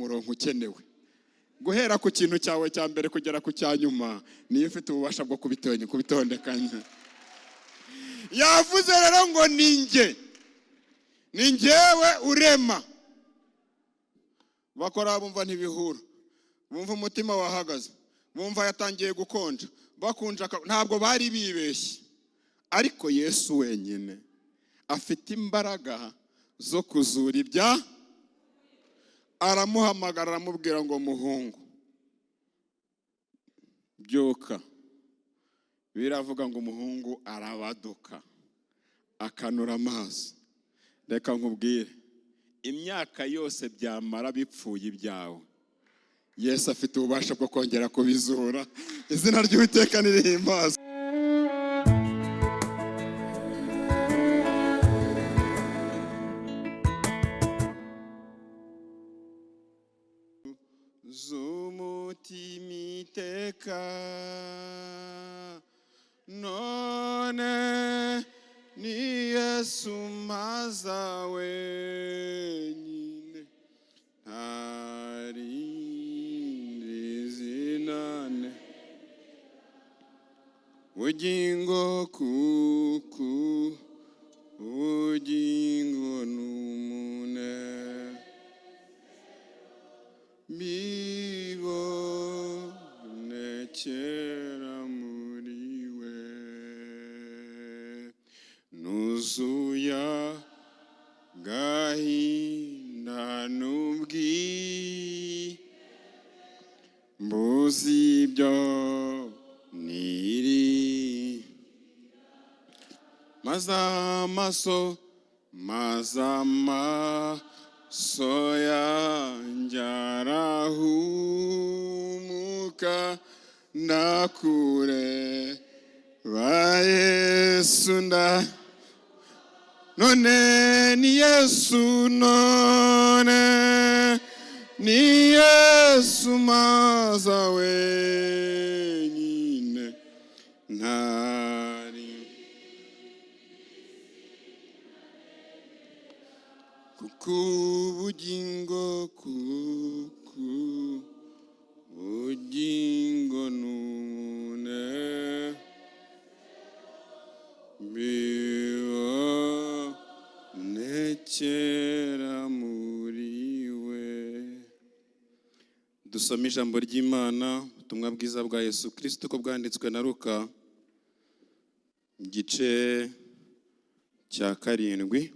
murongo ukenewe. Guhera ku kintu cyawe cya mbere kugera ku cya nyuma, niyo ifite ububasha bwo kubitondekanya. Yavuze rero ngo ni njye, ni njyewe urema. Bakora bumva ntibihura, bumva umutima wahagaze, bumva yatangiye gukonja, bakunja. Ntabwo bari bibeshye, ariko Yesu wenyine afite imbaraga zo kuzura ibya. Aramuhamagara, aramubwira ngo: "Muhungu, byuka." Biravuga ngo umuhungu arabaduka, akanura amaso. Reka nkubwire, imyaka yose byamara bipfuye ibyawe, Yesu afite ububasha bwo kongera kubizura. Izina ry'Uwiteka nirihimbazwe. Z'umutima iteka, none ni Yesu maza wenyine, nta rindi zina ne bugingo, kuku ubugingo n'umune bibonekera muri we, nuzuya gahinda n'ubwi mbuzi ibyo niri, maze amaso, maze amaso yanjye arahumuka, ndakure ba Yesu nda none ni Yesu, none ni Yesu maza wenyine, ntari kuko ubugingo, kuko ubugingo n'umune bibonekera muri we. Dusome ijambo ry'Imana, ubutumwa bwiza bwa Yesu Kristo ko bwanditswe na Luka, igice cya 7,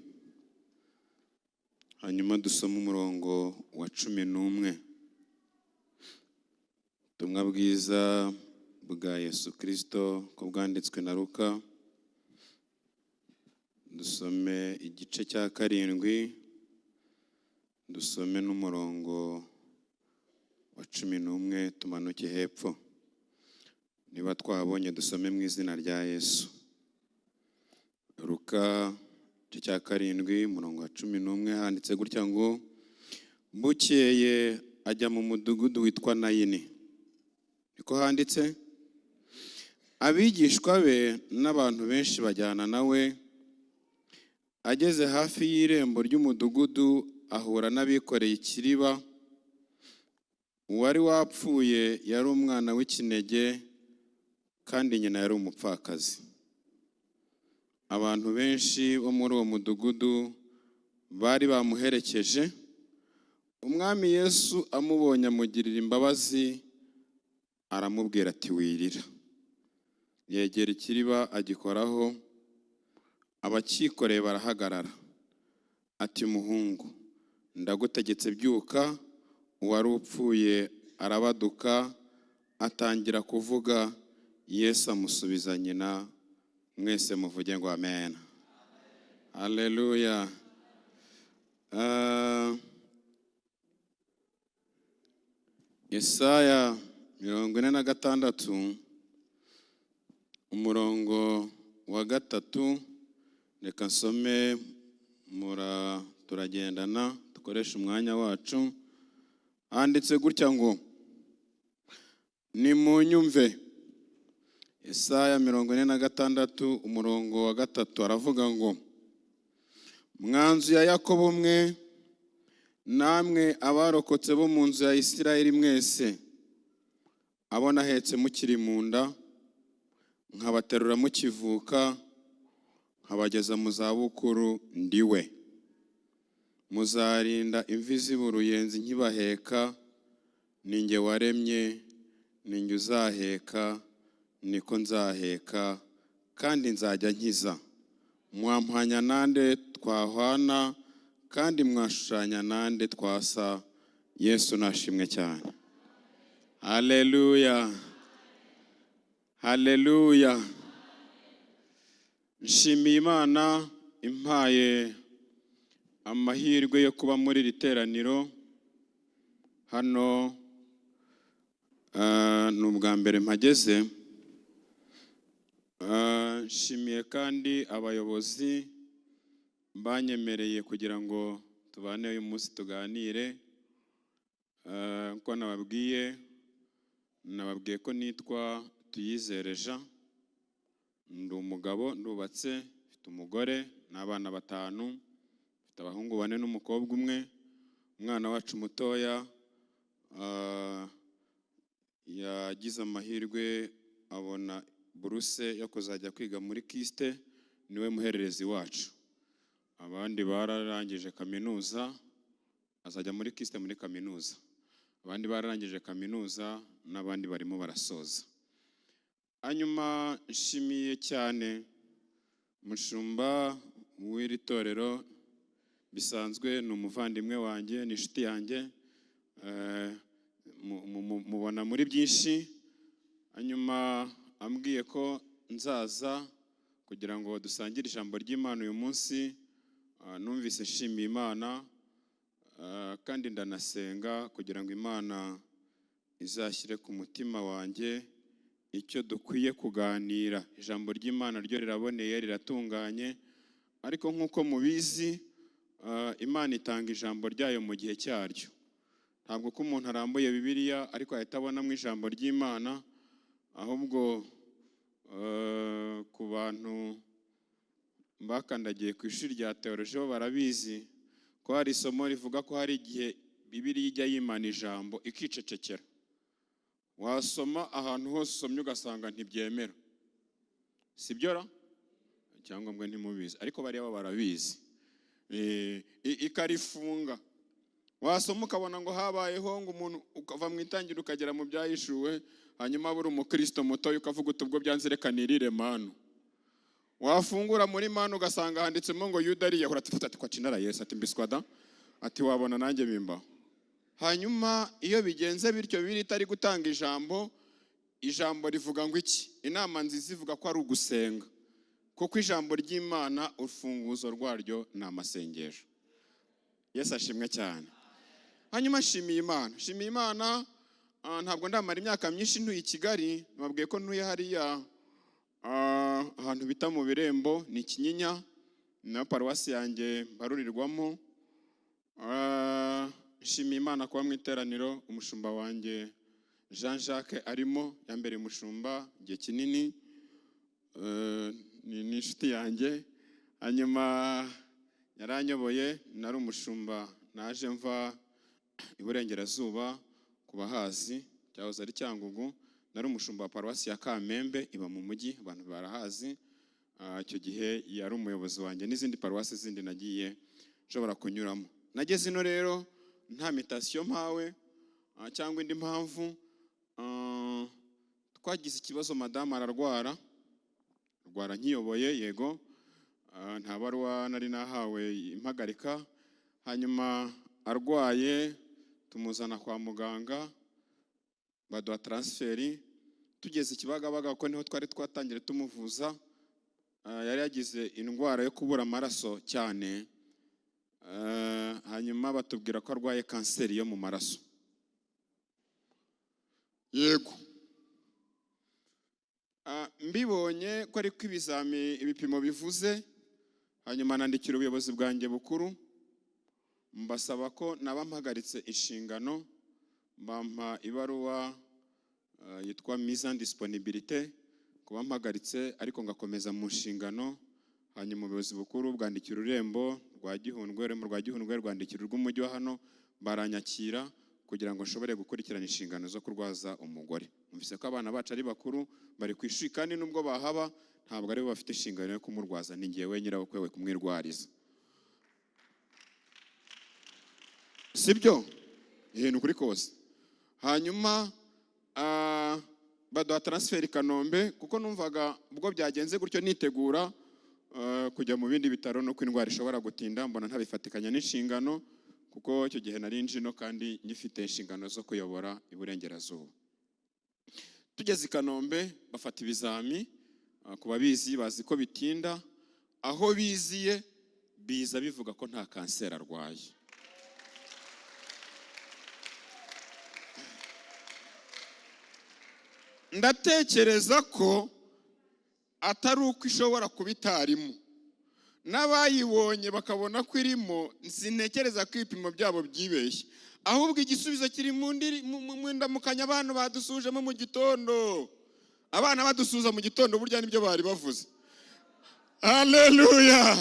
hanyuma dusome umurongo wa 11. Ubutumwa bwiza bwa Yesu Kristo ko bwanditswe na Luka, dusome igice cya 7, dusome n'umurongo wa 11, tumanuke hepfo. Niba twahabonye, dusome mu izina rya Yesu. Luka igice cya 7, umurongo wa 11, handitse gutya ngo: "Bukeye ajya mu mudugudu witwa Nayini." Niko handitse. Abigishwa be n'abantu benshi bajyana nawe. Ageze hafi y'irembo ry'umudugudu, ahura n'abikoreye ikiriba. Uwari wapfuye yari umwana w'ikinege, kandi nyina yari umupfakazi. Abantu benshi bo muri uwo mudugudu bari bamuherekeje. Umwami Yesu amubonye amugirira imbabazi, aramubwira ati: "Wirira." Yegera ikiriba, agikoraho, abacyikoreye barahagarara. Ati: "Muhungu, ndagutegetse, byuka." Uwari upfuye arabaduka, atangira kuvuga. Yesu amusubiza nyina. Mwese muvuge ngo amen, haleluya. Yesaya 46, umurongo wa 3, reka nsome, mura turagendana, dukoreshe umwanya wacu. Handitse gutya ngo: "Nimunyumve." Yesaya 46, umurongo wa 3, aravuga ngo: "Mwa nzu ya Yakobo mwe, Namwe abarokotse bo mu nzu ya Isirayeli mwese, abo nahetse mukiri mu nda, nkabaterura mukivuka, nkabageza mu zabukuru, ndiwe. Muzarinda imvi ziba uruyenzi nkibaheka. Ninjye waremye, ninjye uzaheka, niko nzaheka kandi nzajya nkiza. Mwampwanya nande twahwana, kandi mwashushanya nande twasa? Yesu nashimwe cyane. Haleluya, haleluya! Nshimiye Imana impaye amahirwe yo kuba muri iri teraniro hano. Ni ubwa mbere mpageze. Nshimiye kandi abayobozi banyemereye kugira ngo tubane uyu munsi, tuganire. Nkuko nababwiye ko nitwa Tuyizere Jean, ndi umugabo, ndubatse, mfite umugore n'abana batanu, mfite abahungu bane n'umukobwa umwe. Umwana wacu mutoya yagize amahirwe abona buruse yo kuzajya kwiga muri KIST, niwe muhererezi wacu. Abandi bararangije kaminuza, azajya muri KIST muri kaminuza. Abandi bararangije kaminuza n'abandi barimo barasoza. Hanyuma nshimiye cyane umushumba w'iri torero. Bisanzwe ni umuvandimwe wanjye, ni inshuti yanjye, mubona muri byinshi. Hanyuma ambwiye ko nzaza kugira ngo dusangire ijambo ry'Imana uyu munsi, numvise nshimiye Imana, kandi ndanasenga kugira ngo Imana izashyire ku mutima wanjye icyo dukwiye kuganira. Ijambo ry'Imana ryo riraboneye, riratunganye, ariko nk'uko mubizi, Imana itanga ijambo ryayo mu gihe cyaryo. Ntabwo ko umuntu arambuye Bibiliya ariko ahita abonamo ijambo ry'Imana, ahubwo ku bantu bakandagiye ku ishuri rya théologie bo barabizi ko hari isomo rivuga ko hari igihe Bibiliya ijya yimana ijambo ikicecekera, wasoma ahantu hose usomye ugasanga ntibyemera. Si byo ra? Cyangwa mwe ntimubizi, ariko bariya bo barabizi. Ikarifunga, wasoma ukabona ngo habayeho ngo umuntu, ukava mu Itangiriro ukagera mu Byahishuwe, hanyuma buri umukristo mutoya ukavuga uti: "Ubwo byanze, reka nirire manu." Wafungura muri manu ugasanga handitsemo ngo Yuda ariyahura, ati: "Ati kwa cinara Yesu," ati: "Mbiswada," ati: "Wabona nanjye bimbaho." Hanyuma iyo bigenze bityo, Bibiliya itari gutanga ijambo, ijambo rivuga ngo iki? Inama nziza ivuga ko ari ugusenga, kuko ijambo ry'Imana urufunguzo rwaryo ni amasengesho. Yesu ashimwe cyane. Hanyuma nshimiye Imana, nshimiye Imana. Ntabwo ndamara imyaka myinshi ntuye i Kigali. Nababwiye ko ntuye hariya ahantu bita mu Birembo, ni Kinyinya, na paruwasi yanjye mbarurirwamo. Nshimiye Imana kuba mu iteraniro umushumba wanjye Jean Jacques arimo, yambereye umushumba igihe kinini. Ni inshuti yanjye, hanyuma yaranyoboye, nari umushumba, naje mva iburengerazuba ku bahazi, cyahoze ari Cyangugu. Nari umushumba wa paruwasi ya Kamembe, iba mu mujyi, abantu barahazi. Icyo gihe yari umuyobozi wanjye n'izindi paruwasi zindi nagiye nshobora kunyuramo. Nageze ino rero nta mutation mpawe cyangwa indi mpamvu. Twagize ikibazo, madamu ararwara, arwara nkiyoboye, yego. Nta baruwa nari nahawe impagarika. Hanyuma arwaye tumuzana kwa muganga, baduha transfert. Tugeze i Kibagabaga, kuko niho twari twatangiye tumuvuza, yari yagize indwara yo kubura amaraso cyane. Hanyuma batubwira ko arwaye kanseri yo mu maraso. Yego. Mbibonye ko ariko ibizami, ibipimo bivuze, hanyuma nandikira ubuyobozi bwanjye bukuru, mbasaba ko naba mpagaritse inshingano. Bampa ibaruwa yitwa mise en disponibilité, kuba mpagaritse ariko ngakomeza mu nshingano. Hanyuma ubuyobozi bukuru bwandikira ururembo rwa Gihundwe, ururembo rwa Gihundwe rwandikira urw'umujyi wa hano, baranyakira kugira ngo nshobore gukurikirana inshingano zo kurwaza umugore. Numvise ko abana bacu ari bakuru, bari ku ishuri, kandi nubwo bahaba ntabwo aribo bafite inshingano yo kumurwaza, ni njyewe nyirabukwe we kumwirwariza. Sibyo? Ni ukuri kose. Hanyuma baduha transfer i Kanombe, kuko numvaga ubwo byagenze gutyo nitegura kujya mu bindi bitaro, nuko indwara ishobora gutinda, mbona ntabifatikanya n'inshingano, kuko icyo gihe nari njino kandi ngifite inshingano zo kuyobora iburengerazuba. Tugeze i Kanombe bafata ibizami, ku babizi bazi ko bitinda, aho biziye biza bivuga ko nta kanseri arwaye. Ndatekereza ko atari uko ishobora kuba itarimo, n'abayibonye bakabona ko irimo, sintekereza ko ibipimo byabo byibeshye, ahubwo igisubizo kiri mu ndamukanya abantu badusujemo mu gitondo. Abana badusuza mu gitondo burya nibyo bari bavuze. Haleluya!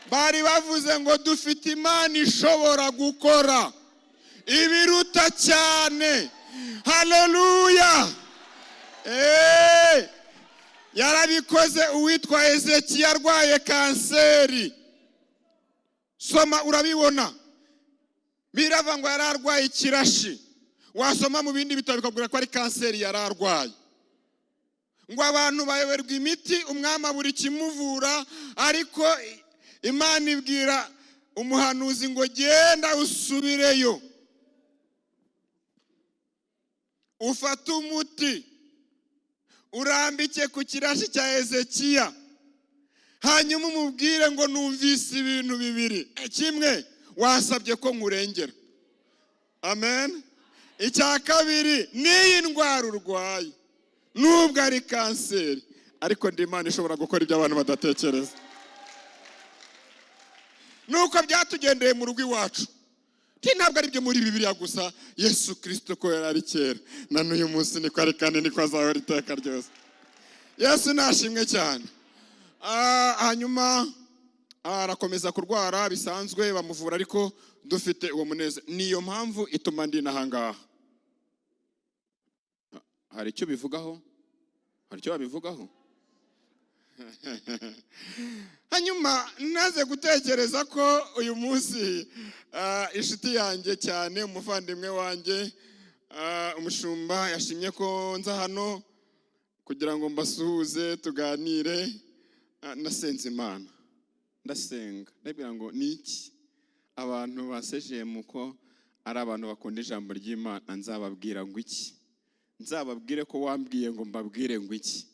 Bari bavuze ngo dufite Imana ishobora gukora ibiruta cyane. Haleluya! Yarabikoze uwitwa Ezekiya arwaye kanseri. Soma urabibona. Birava ngo yari arwaye ikirashi. Wasoma mu bindi bitabo bikabwira ko ari kanseri yari arwaye. Ngo abantu bayoberwa imiti, umwami abura ikimuvura, ariko Imana ibwira umuhanuzi ngo genda usubireyo ufate umuti urambike ku kirashi cya Ezekiya, hanyuma umubwire ngo numvise ibintu bibiri. Kimwe, wasabye ko nkurengera. Amen. Icya kabiri, n'iyi ndwara urwaye nubwo ari kanseri, ariko ndi Imana ishobora gukora ibyo abantu badatekereza. Nuko byatugendeye mu rugo iwacu. Ntabwo ari byo muri Bibiliya gusa, Yesu Kristo ko yari ari kera na n'uyu munsi niko ari kandi niko azahora iteka ryose. Yesu nashimwe cyane. Hanyuma arakomeza kurwara bisanzwe, bamuvura, ariko dufite uwo munezero. Niyo mpamvu ituma ndi n'ahangaha. Hari icyo bivugaho? Hari icyo babivugaho? Hanyuma naze gutekereza ko uyu munsi inshuti yanjye cyane, umuvandimwe wanjye, umushumba yashimye ko nza hano kugira ngo mbasuhuze tuganire. Nasenze Imana, ndasenga ndabwira ngo ni iki abantu basejeye ko ari abantu bakunda ijambo ry'Imana, nzababwira ngo iki? Nzababwire ko wambwiye ngo mbabwire ngo iki?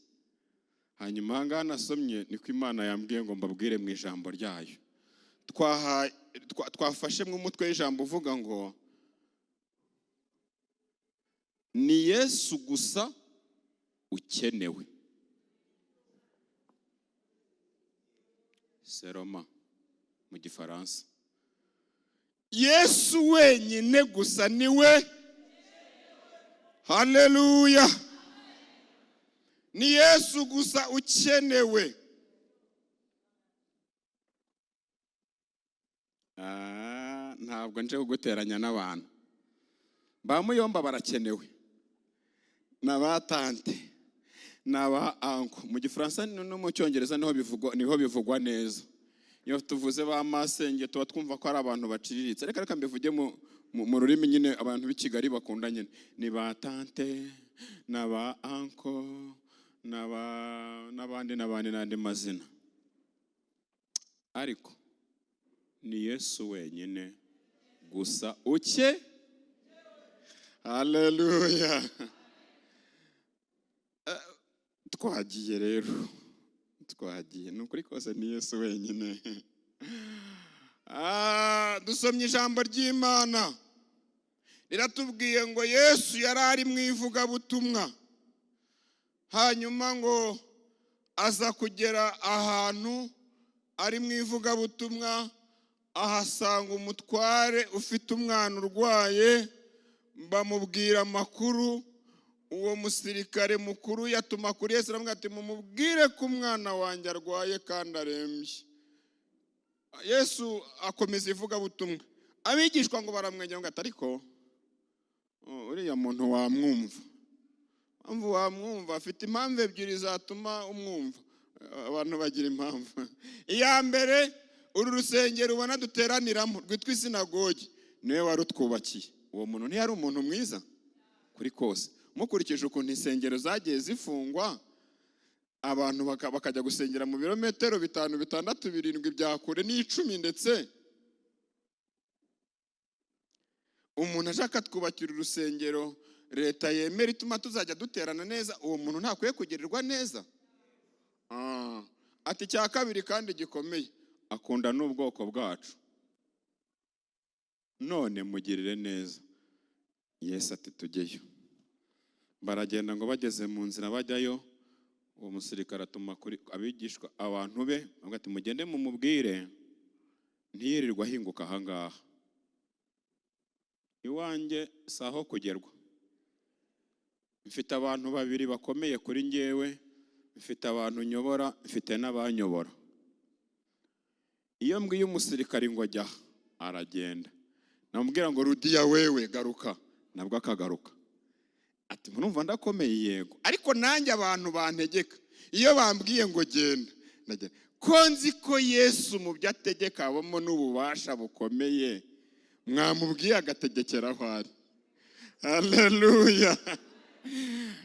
Hanyuma aha ngaha nasomye niko Imana yambwiye ngo mbabwire mu ijambo ryayo. Twafashe mu mutwe w'ijambo uvuga ngo ni Yesu gusa ukenewe. Seroma mu Gifaransa. Yesu wenyine gusa niwe. Haleluya! Ni Yesu gusa ukenewe. Ntabwo nje kuguteranya n'abantu. Ba muyomba barakenewe, na ba tante, na ba anko. Mu Gifaransa no mu Cyongereza niho bivugwa neza. Iyo tuvuze ba masenge tuba twumva ko ari abantu baciriritse. Reka mbivuge mu rurimi nyine abantu b'i Kigali bakunda nyine. Ni ba tante, na ba anko, n'abandi n'abandi n'andi mazina. Ariko ni Yesu wenyine gusa uke. Haleluya. Twagiye rero, twagiye, ni ukuri kose ni Yesu wenyine. Dusomye ijambo ry'Imana riratubwiye ngo Yesu yari ari mu ivugabutumwa, hanyuma ngo aza kugera ahantu ari mu ivugabutumwa, ahasanga umutware ufite umwana urwaye, bamubwira amakuru. Uwo musirikare mukuru yatuma kuri Yesu, aramubwira ati: "Mumubwire ko umwana wanjye arwaye kandi arembye." Yesu akomeza ivugabutumwa. Abigishwa ngo baramwegera ngo ati: "Ariko uriya muntu wamwumva?" Mpamvu wamwumva, afite impamvu ebyiri zatuma umwumva. Abantu bagira impamvu. Iya mbere, uru rusengero ubona duteraniramo rwitwa isinagogi, niwe warutwubakiye. Uwo muntu ntiyari umuntu mwiza kuri kose? Mukurikije ukuntu insengero zagiye zifungwa, abantu bakajya gusengera mu birometero 5, 6, 7 bya kure n'10 ndetse, umuntu ashaka twubakira urusengero leta yemera ituma tuzajya duterana neza, uwo muntu ntakwiye kugirirwa neza? Ati: "Icya kabiri kandi gikomeye, akunda n'ubwoko bwacu, none mugirire neza." Yesu ati: "Tujyeyo." Baragenda. Ngo bageze mu nzira bajyayo, uwo musirikare atuma kuri abigishwa, abantu be, avuga ati: "Mugende mumubwire ntiyirirwe ahinguka ahangaha, iwanjye si aho kugerwa. Mfite abantu babiri bakomeye kuri njyewe, mfite abantu nyobora, mfite n'abanyobora. Iyo mbwiye umusirikari ngo jya, aragenda. Namubwira ngo rudiya wewe, garuka, nabwo akagaruka." Ati: "Murumva ndakomeye, yego, ariko nanjye abantu bantegeka, iyo bambwiye ngo genda, ndagenda. Ko nzi ko Yesu mu byo ategeka habamo n'ububasha bukomeye, mwamubwiye agategekera aho ari." Haleluya!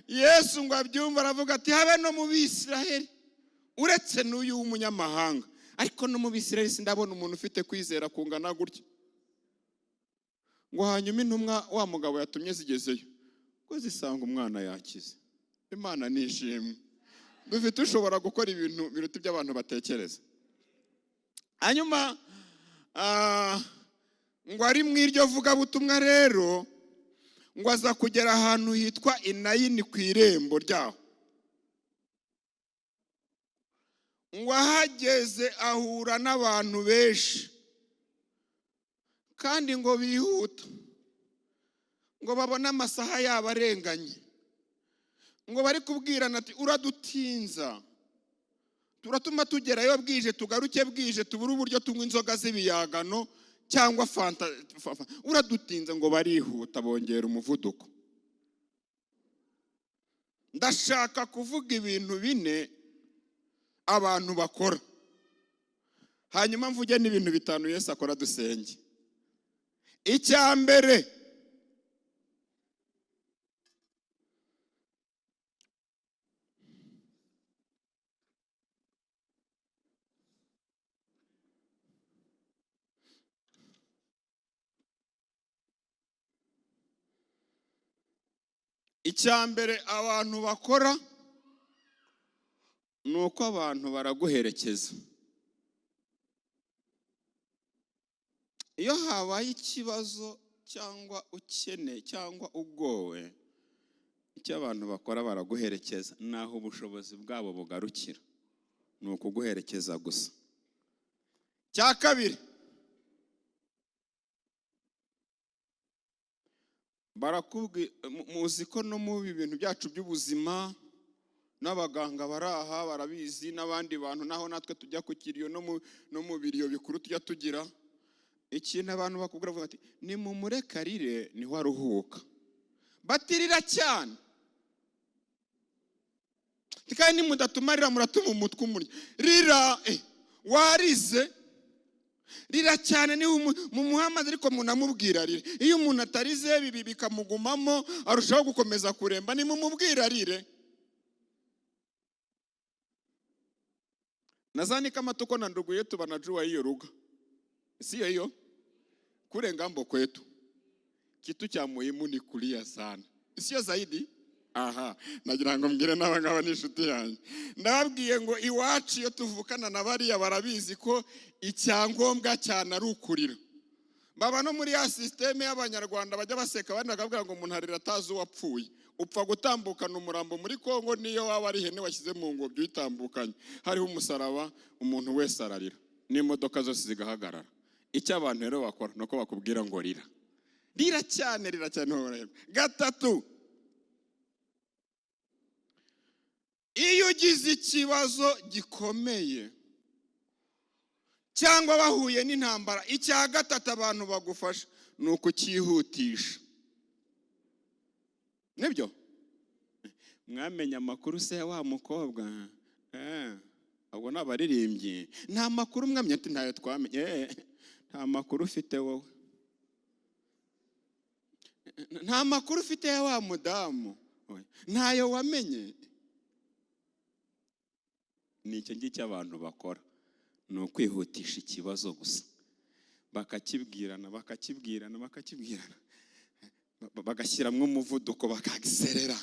Yesu ngo abyumve, aravuga ati: "Habe no mu Bisiraheli, uretse n'uyu w'umunyamahanga, ariko no mu Bisiraheli sindabona umuntu ufite kwizera kungana gutya." Ngo hanyuma intumwa wa mugabo yatumye zigezeyo, ngo zisanga umwana yakize. Imana nishimwe, dufite ushobora gukora ibintu biruta ibyo abantu batekereza. Hanyuma ngo ari mu iryo vugabutumwa rero, ngo aza kugera ahantu hitwa Inayini, ku irembo ryaho. Ngo ahageze ahura n'abantu benshi kandi ngo bihuta, ngo babone amasaha yabo arenganye, ngo bari kubwirana ati: "Uradutinza, turatuma tugerayo bwije, tugaruke bwije, tubure uburyo tunywa inzoga z'ibiyagano cyangwa fanta, uradutinza." Ngo barihuta, bongera umuvuduko. Ndashaka kuvuga ibintu bine abantu bakora, hanyuma mvuge n'ibintu 5 Yesu akora, dusenge. Icya mbere, icya mbere abantu bakora ni uko abantu baraguherekeza. Iyo habaye ikibazo cyangwa ukeneye cyangwa ugowe, icyo abantu bakora, baraguherekeza naho ubushobozi bwabo bugarukira, ni ukuguherekeza gusa. Cya kabiri, barakubwi muzi ko no mu bintu byacu by'ubuzima, n'abaganga bari aha barabizi, n'abandi bantu, naho natwe tujya ku kiriyo, no mu biriyo bikuru tujya tugira ikintu abantu bakubwira, bavuga bati: "Nimumureke arire, niho aruhuka." Batirira cyane kandi nimudatuma arira, muratuma umutwe umurya. Rira, warize, rira cyane, niba mumuhamaze, ariko munamubwira arire. Iyo umuntu atarize, ibi bikamugumamo, arushaho gukomeza kuremba. Nimumubwira arire. Nadhani kama tuko na ndugu yetu wanajua hiyo lugha, sio hiyo? Kule ngambo kwetu kitu cha muhimu ni kulia sana, sio zaidi. Aha nagira ngo mbwire n'abangaba n'inshuti yanjye, ndababwiye ngo iwacu iyo tuvukana na bariya barabizi ko icyangombwa cyane ari ukurira. Baba no muri ya système y'Abanyarwanda bajya baseka abandi, bakabwira ngo umuntu arira atazi uwapfuye. Upfa gutambukana umurambo muri Kongo, niyo waba ari ihene washyize mu ngobyi uyitambukanye hariho umusaraba, umuntu wese ararira n'imodoka zose zigahagarara. Icyo abantu rero bakora ni uko bakubwira ngo rira, rira cyane, rira cyane. Gatatu. Iyo ugize ikibazo gikomeye cyangwa bahuye n'intambara, icya gatatu abantu bagufasha ni ukucyihutisha. Nibyo mwamenya amakuru se ya wa mukobwa? Abo ni abaririmbyi. Nta makuru mwamenya? Ati ntayo twamenye. Nta makuru ufite wowe, nta makuru ufite ya wa mudamu, ntayo wamenye. Ni icyo ngicyo abantu bakora, ni ukwihutisha ikibazo gusa, bakakibwirana, bakakibwirana, bakakibwirana, bagashyiramo umuvuduko, bakagiserera.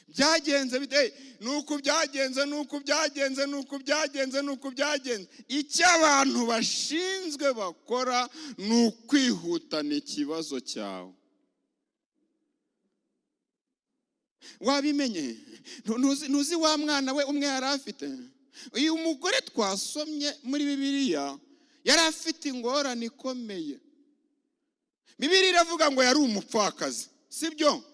Byagenze bite? Nuko byagenze, nuko byagenze, nuko byagenze, nuko byagenze. Icyo abantu bashinzwe bakora ni ukwihutana ikibazo cyawe. Wabimenye? Ntuzi wa mwana we umwe yari afite? Uyu mugore twasomye muri Bibiliya yari afite ingorane ikomeye. Bibiliya iravuga ngo yari umupfakazi, sibyo?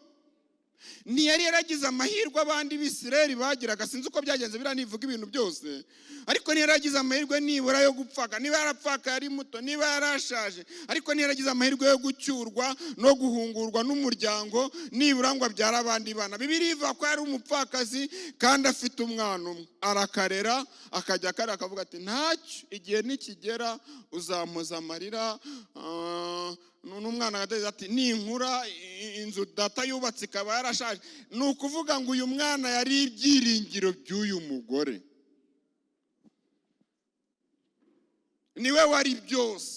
Ntiyari yaragize amahirwe abandi b'Isirayeli bagiraga, sinzi uko byagenze, biriya ntivuga ibintu byose, ariko ntiyari yaragize amahirwe nibura yo gupfaka. Niba yarapfaka yari muto, niba yarashaje, ariko ntiyari yaragize amahirwe yo gucyurwa no guhungurwa n'umuryango nibura ngo abyare abandi bana. Bibiliya ivuga ko yari umupfakazi kandi afite umwana umwe, arakarera, akajya akarera, akavuga ati ntacyo, igihe nikigera uzamuza amarira. N'umwana agateza ati ninkura inzu data yubatse ikaba yarashaje. Ni ukuvuga ngo uyu mwana yari ibyiringiro by'uyu mugore, niwe wari byose.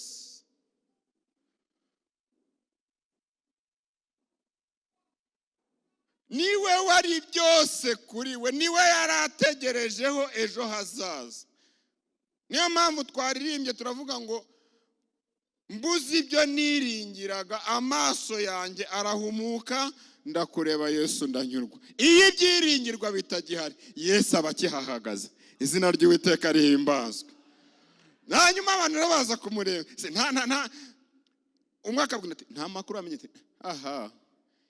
Niwe wari byose kuri we, niwe yari ategerejeho ejo hazaza. Niyo mpamvu twaririmbye turavuga ngo mbuze ibyo niringiraga, amaso yanjye arahumuka, ndakureba Yesu ndanyurwa. Iyo ibyiringirwa bitagihari, Yesu aba akihahagaze. Izina ry'Uwiteka rihimbazwe. Hanyuma abantu rero baza kumureba, nta nta nta umwe akabwira ati nta makuru amenye, ati aha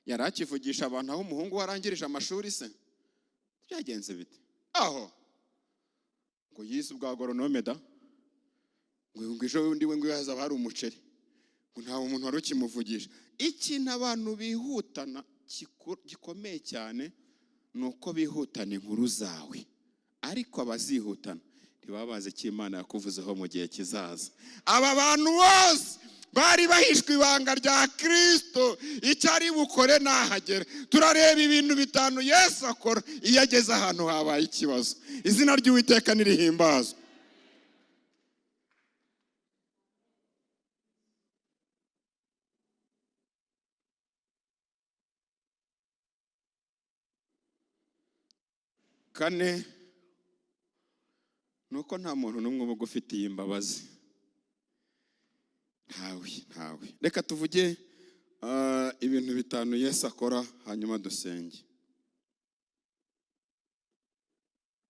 yari akivugisha abantu aho umuhungu we arangirije amashuri se byagenze bite? Aho ngo yize ubwa agoronome da, ngo ejo bundi we ngo hazaba hari umuceri, ngo nta muntu wari ukimuvugisha. Ikintu abantu bihutana gikomeye cyane ni uko bihutana inkuru zawe, ariko abazihutana ntibaba bazi icyo Imana yakuvuzeho mu gihe kizaza. Aba bantu bose bari bahishwe ibanga rya Kristo, icyo ari bukore nahagera. Turareba ibintu bitanu Yesu akora iyo ageze ahantu habaye ikibazo. Izina ry'Uwiteka nirihimbazwe. Kane, nuko nta muntu n'umwe uba ugufitiye imbabazi. Ntawe, ntawe. Reka tuvuge ibintu bitanu Yesu akora, hanyuma dusenge.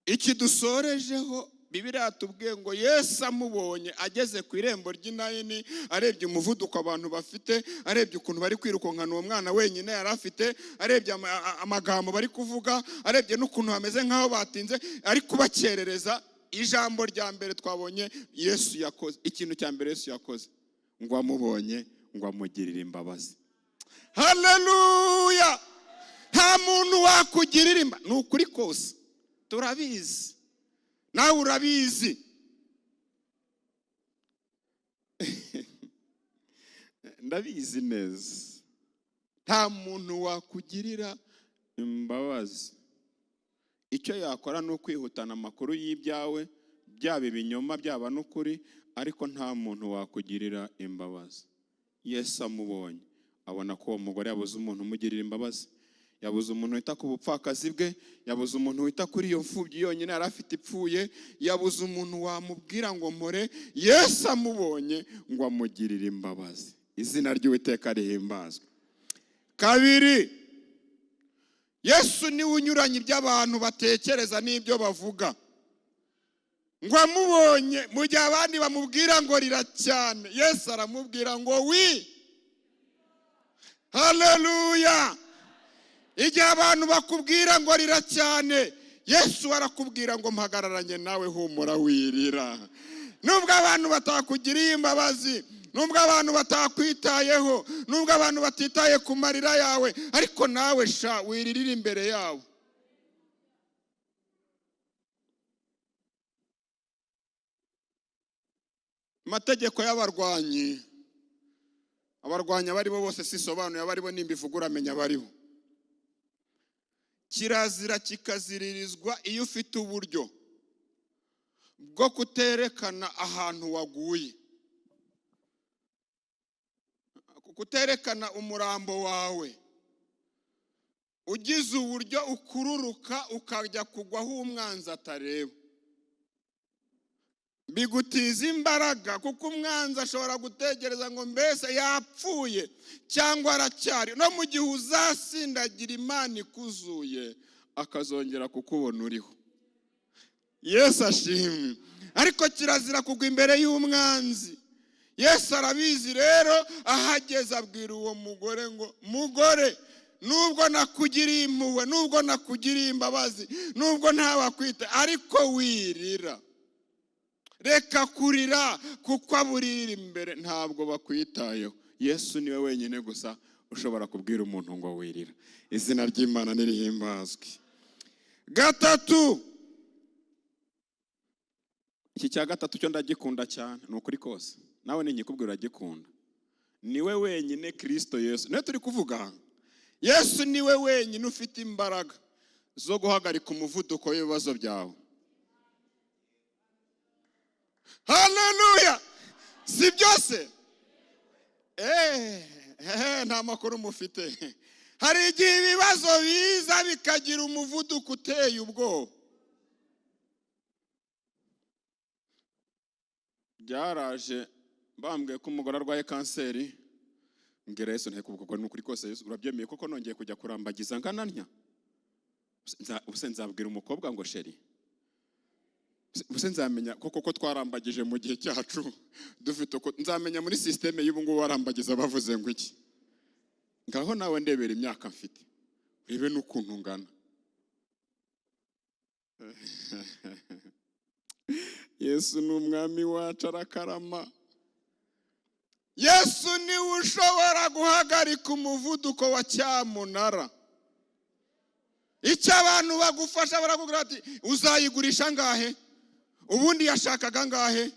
Iki dusorejeho, Bibiliya yatubwiye ngo Yesu amubonye ageze ku irembo ry'Inayini, arebye umuvuduko abantu bafite, arebye ukuntu bari kwirukankana uwo mwana wenyine yari afite, arebye amagambo bari kuvuga, arebye n'ukuntu hameze nk'aho batinze, ari kubakerereza. Ijambo rya mbere twabonye Yesu yakoze, ikintu cya mbere Yesu yakoze, ngo amubonye ngo amugirire imbabazi. Haleluya! Nta muntu wakugirira imbabazi, ni ukuri kose, turabizi, nawe urabizi. Ndabizi neza, nta muntu wakugirira imbabazi. Icyo yakora ni ukwihutana amakuru y'ibyawe, byaba ibinyoma byaba n'ukuri, ariko nta muntu wakugirira imbabazi. Yesu amubonye abona ko uwo mugore yabuze umuntu umugirira imbabazi, yabuze umuntu wita ku bupfakazi bwe, yabuze umuntu wita kuri iyo mfubyi yonyine yari afite ipfuye, yabuze umuntu wamubwira ngo mpore. Yesu amubonye ngo amugirire imbabazi. Izina ry'Uwiteka rihimbazwe. Kabiri, Yesu niwe unyuranye ibyo abantu batekereza n'ibyo bavuga. Ngo amubonye mu gihe abandi bamubwira ngo rira cyane, Yesu aramubwira ngo wi. Haleluya! Igihe abantu bakubwira ngo rira cyane, Yesu arakubwira ngo mpagararanye nawe, humura, wirira. Nubwo abantu batakugiriye imbabazi, nubwo abantu batakwitayeho, nubwo abantu batitaye ku marira yawe, ariko nawe sha wiririra imbere yabo. Amategeko y'abarwanyi, abarwanyi abaribo bose sisobanuye abaribo, nimba ivuga uramenya abaribo. Kirazira kikaziririzwa iyo ufite uburyo bwo kuterekana ahantu waguye, kuterekana umurambo wawe, ugize uburyo ukururuka ukajya kugwa aho umwanzi atareba, bigutiza imbaraga, kuko umwanzi ashobora gutekereza ngo mbese yapfuye cyangwa aracyari. No mu gihe uzasindagira Imana ikuzuye, akazongera kukubona uriho. Yesu ashimwe. Ariko kirazira kugwa imbere y'umwanzi. Yesu arabizi rero, ahageze abwira uwo mugore ngo mugore, nubwo nakugiriye impuhwe, nubwo nakugiriye imbabazi, nubwo ntawakwita, ariko wirira. Reka kurira, kuko aburira imbere ntabwo bakwitayeho. Yesu niwe wenyine gusa ushobora kubwira umuntu ngo wirira. Izina ry'Imana nirihimbazwe. Gatatu, iki cya gatatu cyo ndagikunda cyane, ni ukuri kose, nawe ninkikubwira uragikunda. Niwe wenyine Kristo Yesu, niwe turi kuvuga. Yesu niwe wenyine ufite imbaraga zo guhagarika umuvuduko w'ibibazo byawe. Haleluya! Si byose? Nta makuru mufite. Hari igihe ibibazo biza bikagira umuvuduko uteye ubwoba. Byaraje bambwiye ko umugore arwaye kanseri, mbwira Yesu nti kuko ni ukuri kose, Yesu urabyemeye koko nongeye kujya kurambagiza ngana ntya? Ubuse nzabwira umukobwa ngo sheri, ubuse nzamenya koko ko twarambagije mu gihe cyacu dufite uko, nzamenya muri systeme y'ubu ngubu warambagiza bavuze ngo iki? Ngaho nawe ndebera imyaka mfite, urebe n'ukuntu ngana. Yesu ni umwami wacu, arakarama. Yesu niwe ushobora guhagarika umuvuduko wa cyamunara. Icyo abantu bagufasha barakubwira ati uzayigurisha angahe? Ubundi yashakaga angahe?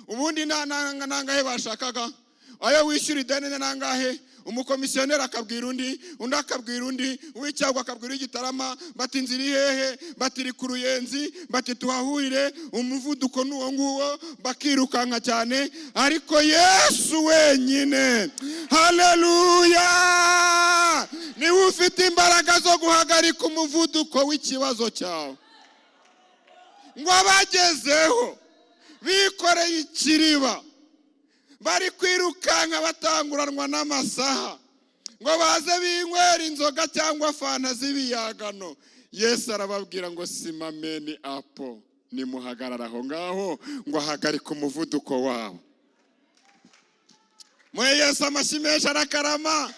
Ubundi nangahe bashakaga? Ayo wishyura ideni nangahe? Umukomisiyoneri akabwira undi, undi akabwira undi, uw'icyagwa akabwira uw'igitarama, bati inzira iri hehe? Bati iri ku Ruyenzi, bati tuhahurire, umuvuduko ni uwo nguwo, bakirukanka cyane. Ariko Yesu wenyine, haleluya, niwe ufite imbaraga zo guhagarika umuvuduko w'ikibazo cyawe. Ngo abagezeho bikoreye ikiriba, bari kwirukanka batanguranwa n'amasaha ngo baze binywera inzoga cyangwa fanta z'ibiyagano. Yesu arababwira ngo simameni apo, nimuhagarara aho ngaho ngo ahagarike umuvuduko wabo. Muhe Yesu amashyi menshi, arakarama.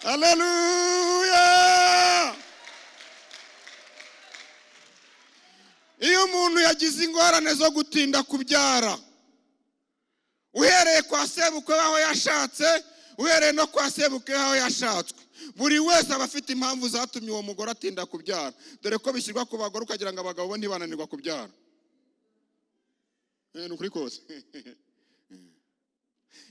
Haleluya! Iyo umuntu yagize ingorane zo gutinda kubyara, uhereye kwa sebukwe aho yashatse, uhereye no kwa sebukwe aho yashatswe, buri wese aba afite impamvu zatumye uwo mugore atinda kubyara. Dore ko bishyirwa ku bagore ukagira ngo abagabo bo ntibananirwa kubyara. Ni ukuri kose.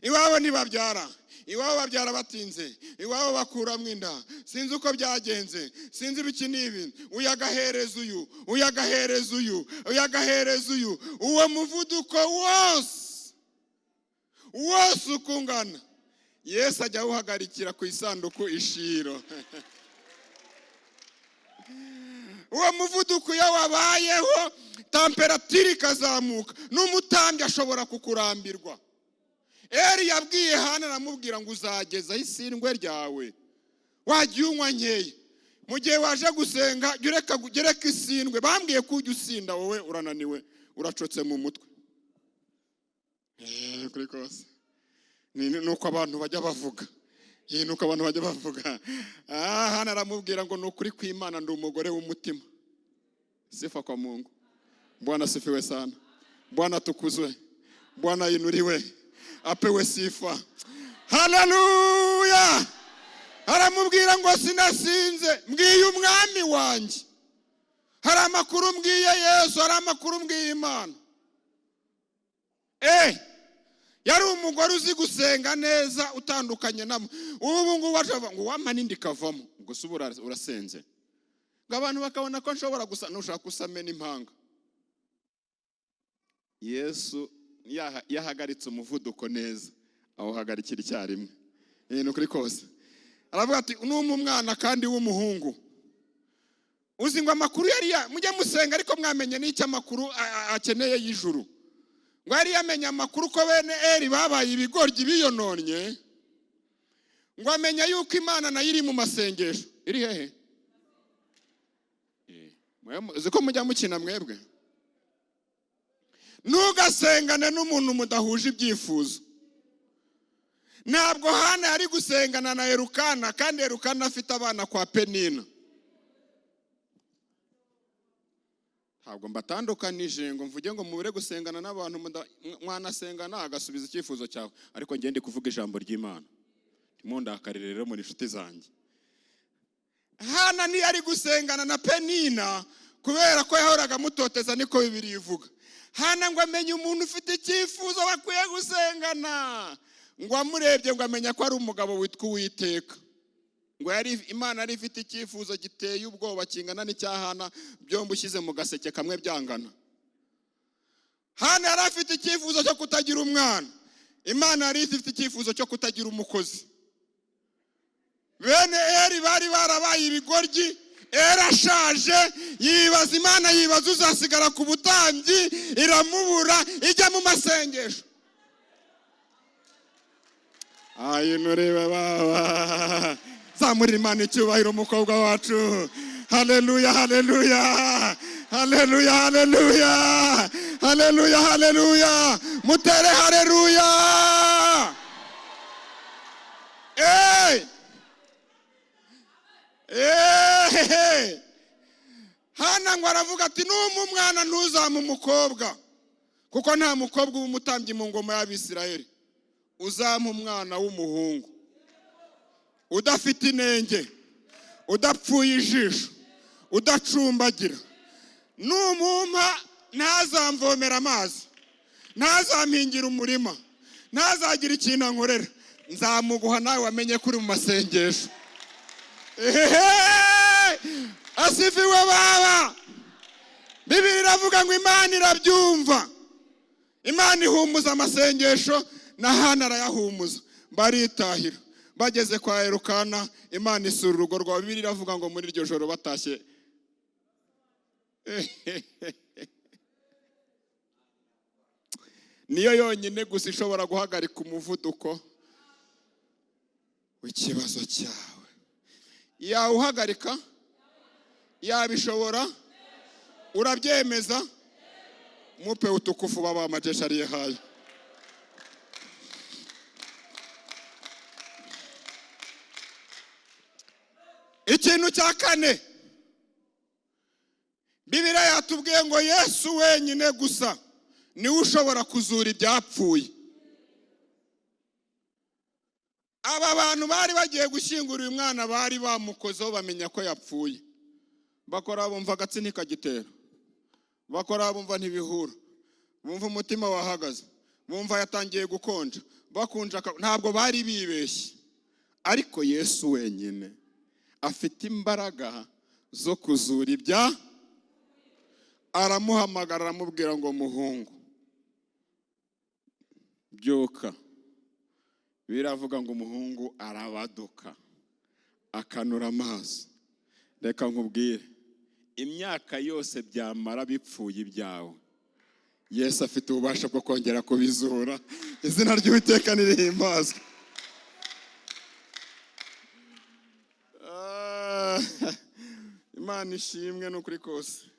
Iwabo ntibabyara, iwabo babyara batinze, iwabo bakuramo inda, sinzi uko byagenze, sinzi ibiki n'ibi, uyu agahereza uyu, uyu agahereza uyu, uyu agahereza uyu. Uwo muvuduko wose wose uko ungana, Yesu ajya awuhagarikira ku isanduku ishiro. Uwo muvuduko iyo wabayeho, temperatire ikazamuka, n'umutambyi ashobora kukurambirwa. Eli yabwiye Hana aramubwira ngo uzagezaho isindwe ryawe, wagiye unywa nkeya. Mu gihe waje gusenga jya ureka isindwe. Bambwiye ko ujya usinda, wowe urananiwe, uracotse mu mutwe. Kuri kose ni uko abantu bajya bavuga. Nuko abantu bajya bavuga. Hana aramubwira ngo ni ukuri kw'Imana, ndi umugore w'umutima. Sifa kwa Mungu. Bwana sifiwe sana. Bwana tukuzwe. Bwana inuriwe, apewe sifa. Haleluya! Aramubwira ngo sinasinze, mbwiye umwami wanjye. Hari amakuru mbwiye Yesu, hari amakuru mbwiye Imana. Yari umugore uzi gusenga neza, utandukanye namo. Ubu ngubu ashobora ngo wampa n'indi ikavamo. Gusa ubu urasenze, ngo abantu bakabona ko nshobora gusa. Nushaka usame n'impanga. Yesu yahagaritse umuvuduko neza, awuhagarikira icyarimwe. Ni ukuri kose. Aravuga ati numpa umwana kandi w'umuhungu. Uzi ngo amakuru yari ya mujye musenga, ariko mwamenye n'icyo amakuru akeneye y'ijuru. Ngo yari yamenye amakuru ko bene Eri babaye ibigoryi biyononnye, ngo amenya yuko Imana nayo iri mu masengesho. Iri hehe? Uzi ko mujya mukina mwebwe? Ntugasengane n'umuntu mudahuje ibyifuzo. Ntabwo Hana yari gusengana na Erukana, kandi Erukana afite abana kwa Penina. Ntabwo mbatandukanije ngo mvuge ngo mubure gusengana n'abantu, mwanasengana agasubiza icyifuzo cyawe, ariko ngende kuvuga ijambo ry'Imana. Ntimundakarire rero muri inshuti zanjye. Hana ntiyari gusengana na Penina kubera ko yahoraga amutoteza, niko Bibiliya ivuga. Hana ngo amenye umuntu ufite icyifuzo bakwiye gusengana, ngo amurebye ngo amenya ko ari umugabo witwa Uwiteka. Ngo yari Imana yari ifite icyifuzo giteye ubwoba kingana n'icya Hana, byombi ushyize mu gaseke kamwe byangana. Hana yari afite icyifuzo cyo kutagira umwana, Imana yari ifite icyifuzo cyo kutagira umukozi. Bene Eri bari barabaye ibigoryi. Eri ashaje yibaza Imana, yibaza uzasigara ku butambyi, iramubura, ijya mu masengesho. Ayinurebe baba, zamurira Imana icyubahiro umukobwa wacu. Haleluya, haleluya, haleluya, haleluya, haleluya, haleluya, mutere haleluya. Hey! Hey! Hana ngo aravuga ati numpa umwana ntuzampe umukobwa, kuko nta mukobwa uba umutambyi mu ngoma y'Abisirayeli. Uzampa umwana w'umuhungu udafite inenge, udapfuye ijisho, udacumbagira. Numumpa ntazamvomera amazi, ntazampingira umurima, ntazagira ikintu ankorera, nzamuguha nawe wamenye ko uri mu masengesho. Ehehe! Asifiwe baba. Bibiliya iravuga ngo Imana irabyumva. Imana ihumuza amasengesho, na Hana arayahumuza. Baritahira. Bageze kwa Erukana, Imana isura urugo rwawe. Bibiliya iravuga ngo muri iryo joro batashye. Niyo yonyine gusa ishobora guhagarika umuvuduko w'ikibazo cyawe. Yawuhagarika, yabishobora, urabyemeza? Mupe utukufu baba majeshi aliye hai. Ikintu cya kane, Bibiliya yatubwiye ngo Yesu wenyine gusa niwe ushobora kuzura ibyapfuye. Aba bantu bari bagiye gushyingura uyu mwana bari bamukozeho bamenya ko yapfuye. Bakora bumva agatsi ntikagitera, bakora bumva ntibihura, bumva umutima wahagaze, bumva yatangiye gukonja, bakunja. Ntabwo bari bibeshye, ariko Yesu wenyine afite imbaraga zo kuzura ibya. Aramuhamagara aramubwira ngo muhungu byuka. Biravuga ngo umuhungu arabaduka akanura amaso. Reka nkubwire, imyaka yose byamara bipfuye ibyawe, Yesu afite ububasha bwo kongera kubizura. Izina ry'Uwiteka nirihimbazwe. Imana ishimwe n'ukuri kose.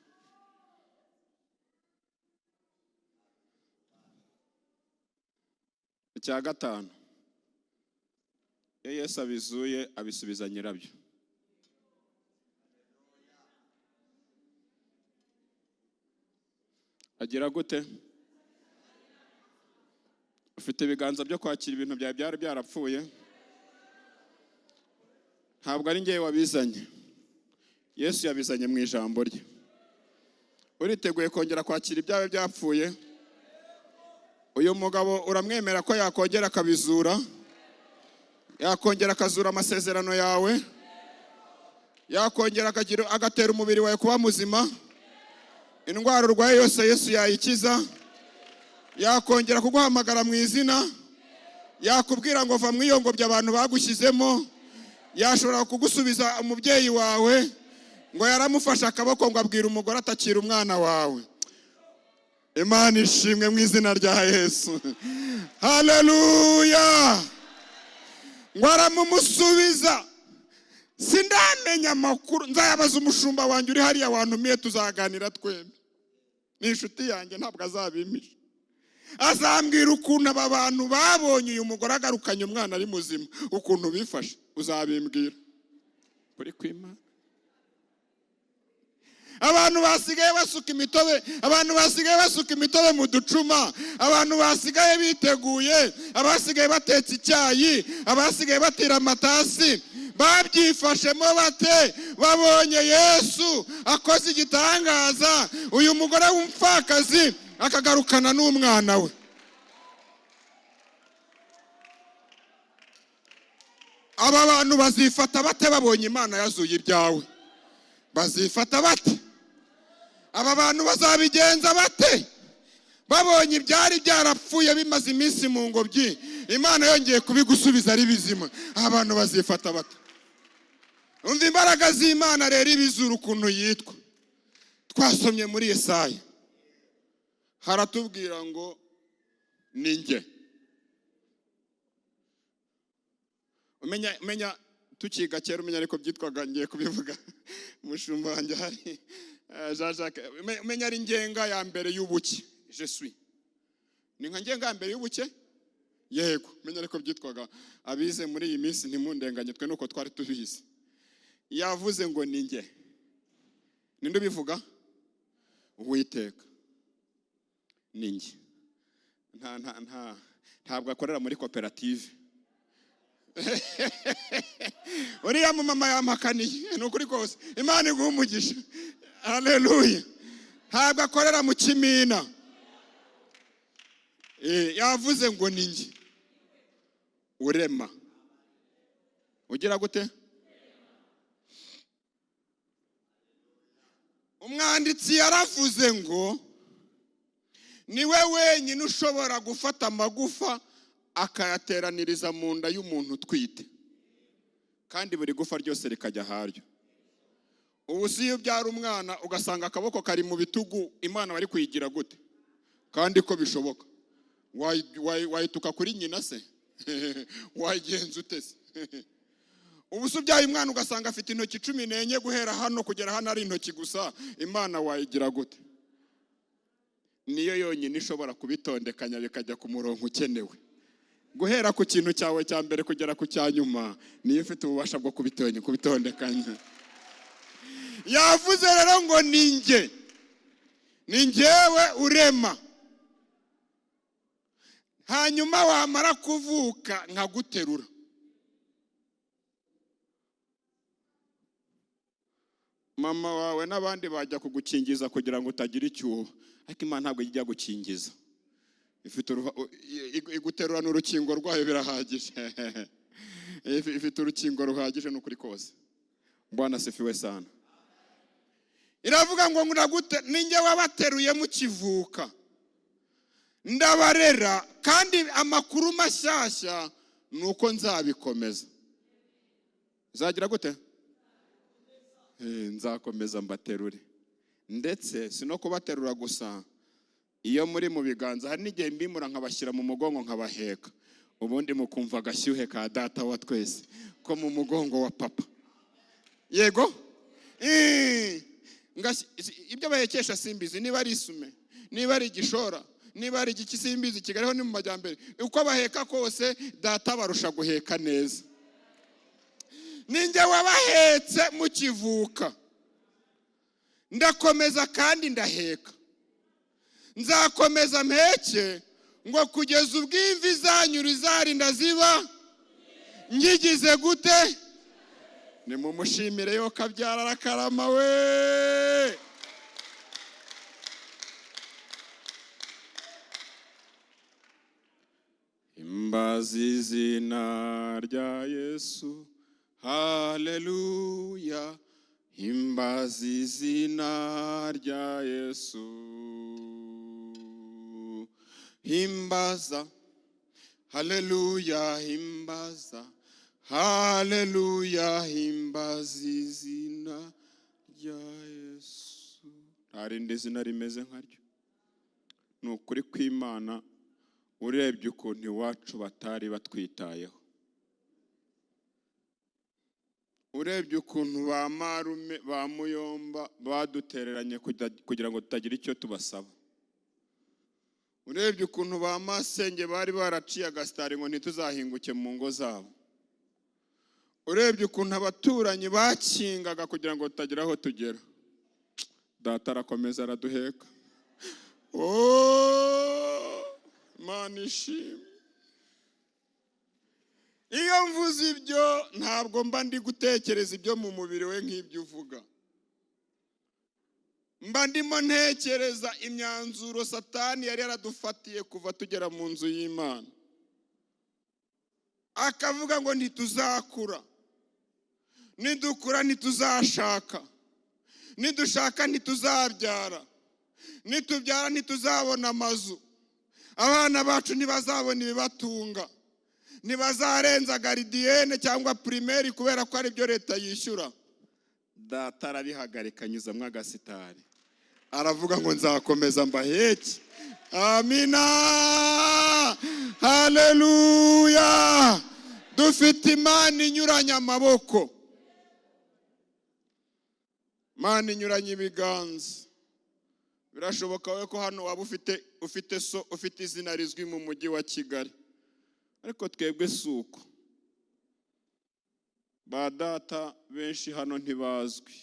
Icya gatanu, Iyo Yesu abizuye, abisubiza nyirabyo. Agira gute? Ufite ibiganza byo kwakira ibintu byawe byari byarapfuye? Ntabwo ari ngewe wabizanye, Yesu yabizanye mu ijambo rye. Uriteguye kongera kwakira ibyawe byapfuye? Uyu mugabo uramwemera ko yakongera akabizura? Yakongera akazura amasezerano yawe? Yakongera agatera umubiri wawe kuba muzima? Indwara urwaye yose Yesu yayikiza? Yakongera kuguhamagara mu izina? Yakubwira ngo va mu iyo ngobyi abantu bagushyizemo? Yashobora kugusubiza umubyeyi wawe? Ngo yaramufashe akaboko ngo abwira umugore atakira umwana wawe. Imana ishimwe mu izina rya Yesu. Haleluya! Ngo aramumusubiza. Sindamenya amakuru, nzayabaza umushumba wanjye uri hariya wantumiye, tuzaganira twembi. Ni inshuti yanjye, ntabwo azabimpisha. Azambwira ukuntu aba bantu babonye uyu mugore agarukanye umwana ari muzima, ukuntu bifashe, uzabimbwira. Uri kwimana. Abantu basigaye basuka imitobe, abantu basigaye basuka imitobe mu ducuma, abantu basigaye biteguye, abasigaye batetse icyayi, abasigaye batira amatasi, babyifashemo bate? Babonye Yesu akoze igitangaza, uyu mugore w'umupfakazi akagarukana n'umwana we. Aba bantu bazifata bate babonye Imana yazuye ibyawe? Bazifata bate? Aba bantu bazabigenza bate babonye ibyari byarapfuye bimaze iminsi mu ngobyi, Imana yongeye kubigusubiza ari bizima? Aba bantu bazifata bate? Umva imbaraga z'Imana rero ibizura ukuntu yitwa. Twasomye muri Yesaya, haratubwira ngo ni njye. Umenya tukiga kera, umenya ariko byitwaga, ngiye kubivuga umushumba wanjye hari Jean Jacques, umenya ari ngenga ya mbere y'ubuke. Je suis ni nka ngenga ya mbere y'ubuke. Yego, umenya ariko byitwaga. Abize muri iyi minsi ntimundenganye, twe nuko twari tubizi. Yavuze ngo ni njye. Ninde ubivuga? Uwiteka. Ni njye. Nta nta nta ntabwo akorera muri koperative. Uriya mumama yampakaniye, ni ukuri kose. Imana iguhe umugisha. Haleluya. Ntabwo akorera mu kimina. Yavuze ngo ni njye urema. Ugira gute? Umwanditsi yaravuze ngo niwe wenyine ushobora gufata amagufa akayateraniriza mu nda y'umuntu utwite, kandi buri gufa ryose rikajya aharyo. Ubu si iyo ubyara umwana ugasanga akaboko kari mu bitugu, Imana bari kuyigira gute? Kandi ko bishoboka. Wayituka kuri nyina se? Wayigenza ute se? Ubu se ubyaye umwana ugasanga afite intoki 14 guhera hano kugera hano ari intoki gusa, Imana wayigira gute? Niyo yonyine ishobora kubitondekanya bikajya ku murongo ukenewe. Guhera ku kintu cyawe cya mbere kugera ku cya nyuma, niyo ifite ububasha bwo kubitondekanya. Yavuze rero ngo ni njye, ni njyewe urema, hanyuma wamara kuvuka nkaguterura. Mama wawe n'abandi bajya kugukingiza kugira ngo utagira icyuho, ariko Imana ntabwo ijya gukingiza. Ifite iguterura n'urukingo rwayo birahagije. Ifite urukingo ruhagije n'ukuri kose. Bwana asifiwe sana. Iravuga ngo ndagute, ninjye wabateruye mukivuka, ndabarera, kandi amakuru mashyashya nuko nzabikomeza. Nzagira gute? Nzakomeza mbaterure. Ndetse si no kubaterura gusa, iyo muri mu biganza hari n'igihe mbimura nkabashyira mu mugongo nkabaheka, ubundi mukumva agashyuhe ka data wa twese ko mu mugongo wa papa. Yego? Ibyo bahekesha simbizi, niba ari isume, niba ari igishora, niba ari igiki simbizi, Kigali ho ni mu majyambere. Uko baheka kose data barusha guheka neza. Ninjye wabahetse mukivuka, ndakomeza kandi ndaheka, nzakomeza mpeke ngo kugeza ubwo imvi zanyu rizarinda ziba ngigize gute. Nimumushimire yo kabyara arakarama we. Himbaza izina rya Yesu, haleluya. Himbaza izina rya Yesu, himbaza, haleluya, himbaza, haleluya, himbaza izina rya Yesu. Nta rindi zina rimeze nkaryo. Ni ukuri kw'Imana, urebye ukuntu iwacu batari batwitayeho, urebye ukuntu ba marume ba muyomba badutereranye kugira ngo tutagira icyo tubasaba, urebye ukuntu ba masenge bari baraciye agasitari ngo ntituzahinguke mu ngo zabo, urebye ukuntu abaturanyi bakingaga kugira ngo tutagira aho tugera, data arakomeza araduheka. Oh, Imana ishimwe. Iyo mvuze ibyo ntabwo mba ndi gutekereza ibyo mu mubiri we nk'ibyo uvuga, mba ndimo ntekereza imyanzuro Satani yari yaradufatiye kuva tugera mu nzu y'Imana, akavuga ngo ntituzakura, nidukura ntituzashaka, nidushaka ntituzabyara, nitubyara ntituzabona amazu, abana bacu ntibazabona ibibatunga, ntibazarenza garidiyene cyangwa primaire kubera ko ari byo leta yishyura. Data arabihagarika anyuzamo agasitari, aravuga ngo nzakomeza mbaheke. Amina, haleluya. Dufite Imana inyuranye amaboko, Imana inyuranye ibiganza. Birashoboka we ko hano waba ufite so ufite izina rizwi mu mujyi wa Kigali, ariko twebwe si uko. Ba data benshi hano ntibazwi,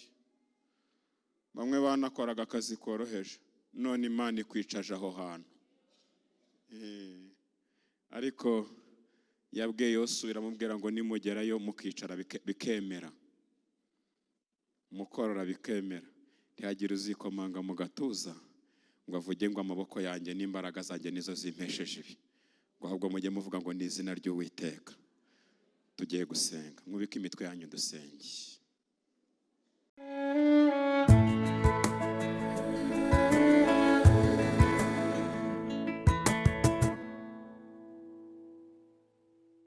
bamwe banakoraga akazi koroheje, none Imana ikwicaje aho hantu. Ariko yabwiye Yosuwa iramubwira ngo nimugerayo mukicara bikemera, mukorora bikemera, ntihagire uzikomanga mu gatuza ngo avuge ngo amaboko yanjye n'imbaraga zanjye nizo zimpesheje ibi, ngo ahubwo mujye muvuga ngo ni izina ry'Uwiteka. Tugiye gusenga, mwubike imitwe yanyu dusenge.